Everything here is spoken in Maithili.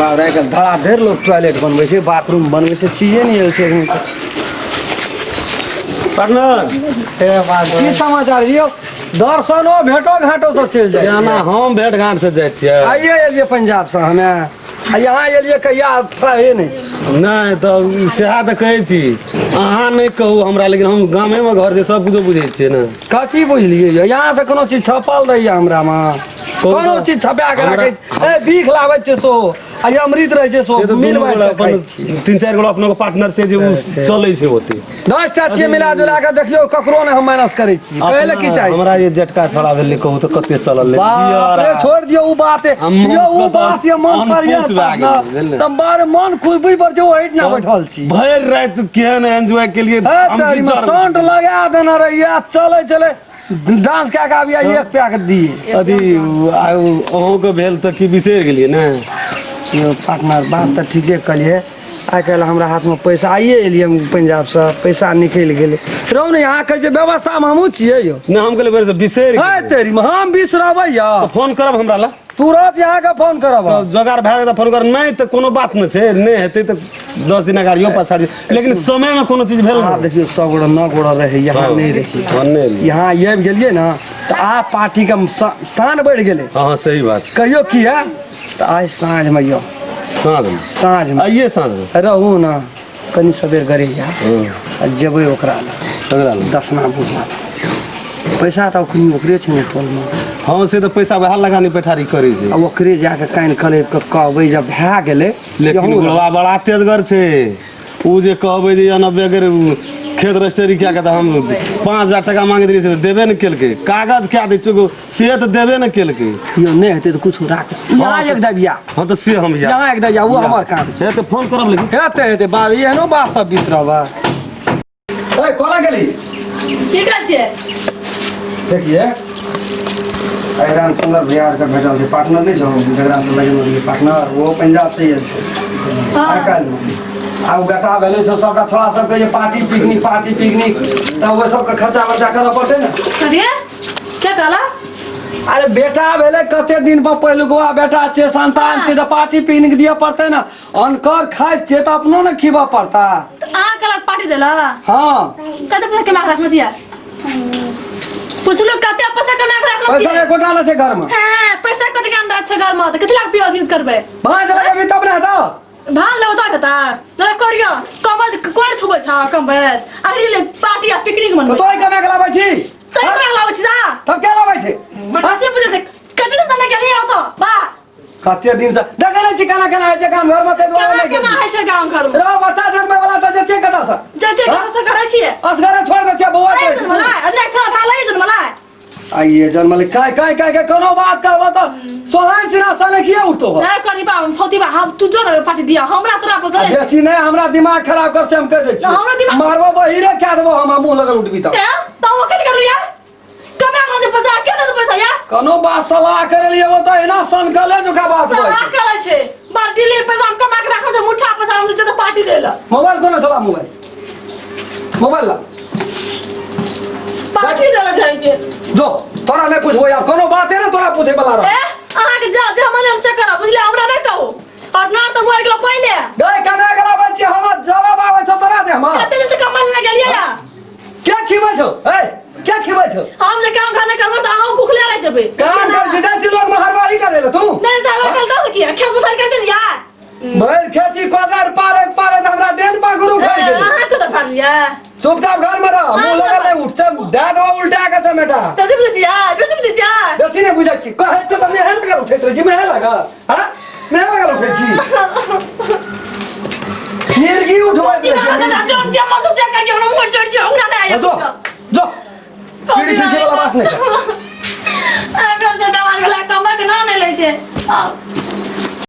बाप रे, आइ काल्हि धड़ाधड़ लोक टॉयलेट बनबै छै, बाथरूम बनबै छै, सीजे नहि आयल छै एखन तक। पार्टनर हे बाप, की समाचार यौ? दर्शनो भेटो घाटो सब चलि जाइ ना छियै। हम भेंट घाट से जाइ छियै। आइए एलियै पंजाब से हमे, आ यहाँ एलियै कहिया थाहे नहि छै। नहि तऽ सएह तऽ कहै छी, अहाँ नहि कहू हमरा, लेकिन हम गामेमे घर छै, सब किछो बुझै छियै ने। कथी बुझलियै यौ? यहाँ से कोनो चीज छपल रहैया हमरा मे? कोनो चीज छपा के राखै ए भीख लाबै छै सो आ ई अमृत रहै छै सो से तऽ मिल दुनू बाँटि गोरा कऽ खाइ अपन छियै। तीन चारि गोरा अपनो पार्टनर छै जे ओ चलै छै ओते। 10टा छियै, मिला जुला कऽ देखियौ, ककरो नहि हम माइनस करै छी। कहै लए की चाही? हमरा जे जेटका छोड़ा भेलै, कहू तऽ कते चलल रहै। बाप रे, छोड़ दियौ उ बात। हम यौ उ मन बात ये मन पर ये अनपूछ भए गेलै, बुझलियै ने? तऽ बार मन खुबी पर छै, ओहि ना बैठल छी। भरि राति केहन एंजॉय केलिए। हे तारी में साउंड लगा देने रहिए, चले चले डांस कए के आबिए, एक पैक दिए। अथी अहूँके भेल तऽ की बिसरि गेलियै ने? यौ पार्टनर, बात तऽ ठीके कहलियै। आइ काल्हि हमरा हाथमे पैसा, आइए एलियै हम पंजाबसँ, पैसा निकलि गेलै रहू ने। यहाँ कहै छै व्यवस्थामे हमहूँ छियै यौ। नहि, हम कहलियै बेर बिसरि है गेलियै। तेरी में हम बिसरबै यौ? फोन करब हमरा लए। तुरंत यहाँके फोन करब हम। तऽ जोगाड़ भए जेतै फोन कर, नहि तऽ कोनो बात नहि छै, नहि हेतै तऽ 10 दिन अगाड़ियो पछाड़ियो, लेकिन समयमे कोनो चीज भेल आब देखियौ, 100 गोड़ा 9 गोड़ा रहै, यहाँ नहि रहै। हँ, नहि रहै। यहाँ आबि गेलियै ने तऽ आब पार्टीके शान बढ़ि गेलै। हँ हँ, सही बात छै। कहियो की है तऽ आइ साँझमे यौ। साँझमे? साँझमे। आइए साँझमे। रहू ने कनि सबेर करैया आ जेबै ओकरा लग। ककरा लग? दसना बुढ़ा लग। पैसा तऽ अखनी ओकरे छै ने टोलमे। हँ, से तऽ पैसा वएह लगानी बैठारी करै छै। आ ओकरे जाके कानि कलेब के कहबै जब भए गेलै। लेकिन यहूँ बुढ़वा बड़ा तेजगर छै। ओ जे कहबै जे एना बेगर खेत रजिस्ट्री कए के तऽ हम 5000 टाका मांगैत रहियै, से तऽ देबे ने केलकै। कागज कए दै छियै से तऽ देबे ने केलकै। यौ, नहि हेतै तऽ कुछो राख, यहाँ एक दबिया। हँ, तऽ से हम यहाँ एक दबिया, ओ हमर काम छै। से तऽ फोन करब लेकिन। हेतै हेतै बाप, एहनो बात सब बिसरबै? ए, कोना गेली? की कहै छियै? देखिए, आइ रामचंद्र भैया आरके भेटल छै। पार्टनर नहि छौ जकरा से लगेने रहियै पार्टनर, ओ पंजाब से आयल छै। आइ काल्हिमे आ ओ बेटा भेलै सब सबटा छोड़ा सबके जे पार्टी पिकनिक, पार्टी पिकनिक, तऽ ओहि सबके खर्चा वर्चा करऽ पड़तै ने। अरे, क्या कहला? अरे बेटा भेलै कते दिन पर, पहिलुकवा बेटा छै, संतान छै, तऽ पार्टी पिकनिक दिअ पड़तै ने। अनकर खाइ छियै तऽ अपनो ने खिबऽ पड़ता। तऽ अहाँ कहलक पार्टी देला? हाँ। कते पैसा कमा के रखने छियै? पुछलू कते पैसा कमा के रखने पैसा छियै? एकोटा नहि छै घरमे। हाँ, पैसा कट के अंदर छै घर में, तऽ कथी लाग पियो करबै? भाँज लगेबही तब ने हेतौ। भान लगता हेता ना करियो कमल कोर छुबै छ कमबे अखनी ले पार्टी आ पिकनिक तऽ मनबै। तोय कमा के लाबै छी? तै कमा लाबै छी जा। तब क्या लाबै छै? बड़ा से बुझे छै कते दिन से गेली तो बा। कते दिन से देखै नहि छी केना केना होइ छै काम घरमे, ताहि दुआरे केना नहि केना गेल। होइ छै गाँव घर में? रह, बच्चा जन्मै वाला तऽ जेतियै कतऽ से? जते कतऽ से करै छियै? असगरे छोड़ि दै छियै बौआ अरे के। जनमला अरे छोड़ा भाला जनमला। आइए जनमले काय काय काय काय कोनो बात करबो तऽ सोहाइ सिना सने किए उठतो हो? नहीं करी बा फौती बा, हम तू जो ना पार्टी दिया हमरा तोरा पर चले। बेसी नहि हमरा दिमाग खराब कर से हम कहि दै छियौ। हमरा दिमाग- मारबो बहिरे कए देबो हम, मुँह लगल उठबी तऽ। ए त ओ कट कर यार, कमे आना जे पैसा के दे पैसा यार। कोनो बात सलाह करे लिए वो तऽ एना सनकले जोका बात कहै सलाह छै। करै छै बार दिल्ली पैसा हम कमा के राखल छै, मुठ्ठा पैसा हम जे तऽ पार्टी देला। मोबाइल कोना चला? मोबाइल मोबाइल ला। पार्टी देला जाइ छै। जो तोरा नहि पूछबो यार, कोनो बाते ने तोरा पूछे वाला रह। ए अहाँ के जा जे मन से करब, बुझलियै? हमरा नहि कहू, और ना तऽ मर गेलो पहिले। गए कना गेला बच्चे, हमर जवाब आबै छौ तोरा दे हम। कते दिन से कमल लग गेलियै या? क्या खिबै छौ? ए क्या खिबै छौ? हम जे काम घर नहि करबो तऽ अहाँ भूखले रहि जेबै। काम कर सीधा छी, लोग में हरबारी करे ले तू। नहि तऽ कल दस किया खेत पथार करते ने यार। भरि खेती कोदार पारे पारे हमरा डेन पाखुर उखाड़ि गेलै। अहाँ कतऽ फाड़लियै? चुपचाप घर में रह, मुंह लगा नहीं उठ से दे दो उल्टा के चमेटा। बेसी बुझै छियै, बेसी बुझै छियै। बेसी नहि बुझै छी, कहै छियै तऽ मेहन लगल उठैत रहै छी, मेहन लगल हां मेहन लगल उठै छी, मिर्गी उठबैत रहै छी। जो जे मन से करियौ, हमरा मुँह चढ़ जाउ, हमरा नहि आयल। जो जो पीढ़ी पीछे वाला बात नहीं कर। अगर जे दवाई वाला कमक ना नहि लै छै।